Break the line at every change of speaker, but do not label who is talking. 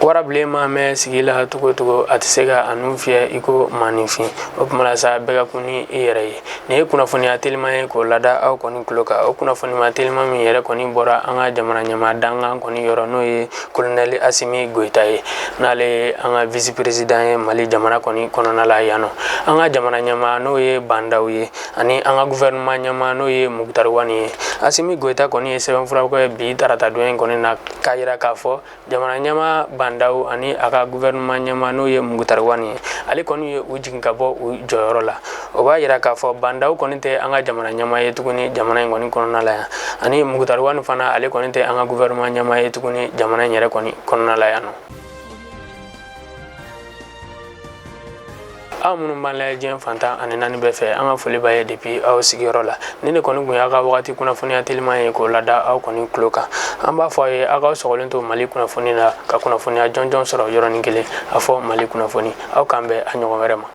Warabilen maa mɛn sigi la cogo cogo, a tɛ se ka a nun fiyɛ i ko maaninfin. O tuma la sa, bɛɛ ka kun ni i yɛrɛ ye. Nin ye kunnafoniya teliman ye k'o lada aw kɔni tulo kan. O kunnafoniya teliman min yɛrɛ kɔni bɔra an ka jamana ɲɛmaa dankan kɔni yɔrɔ, n'o ye kolonɛli Asimi Goyita ye, n'ale ye an ka vice président ye Mali jamana kɔni kɔnɔna la yan nɔ. An ka jamana ɲɛmaa, n'o ye Ba Ndaw ye, ani an ka gouvernement ɲɛmaa, n'o ye Mukutari Wani ye. Asimi Goyita kɔni ye sɛbɛnfura kɛ bi tarata don in kɔni na k'a yira k'a fɔ jamana ɲɛmaa Ba Ndaw ani a ka gouvernement ɲɛmaa, n'o ye Mukutari Wani ye, ale kɔni ye u jigin ka bɔ u jɔyɔrɔ la. O b'a yira k'a fɔ Ba Ndaw kɔni tɛ an ka jamana ɲɛmaa ye tuguni jamana in kɔni kɔnɔna la yan, ani Mukutari Wani fana, ale kɔni tɛ an ka gouvernement ɲɛmaa ye tuguni jamana in yɛrɛ kɔni kɔnɔna la yan nɔ. Aw minnu b'an lajɛ diɲɛ fan 14 bɛɛ fɛ, an ka foli b'a ye depuis aw sigiyɔrɔ la. Ni ne kɔni tun y'a ka wagati kunnafoniya teliman ye k'o lada aw kɔni tulo kan. An b'a fɔ aw ye, aw k'aw sɔgɔlen to Mali kunnafoni la ka kunnafoniya jɔnjɔn sɔrɔ yɔrɔnin kelen. A fɔ Mali kunnafoni. Aw k'an bɛn a ɲɔgɔn wɛrɛ ma.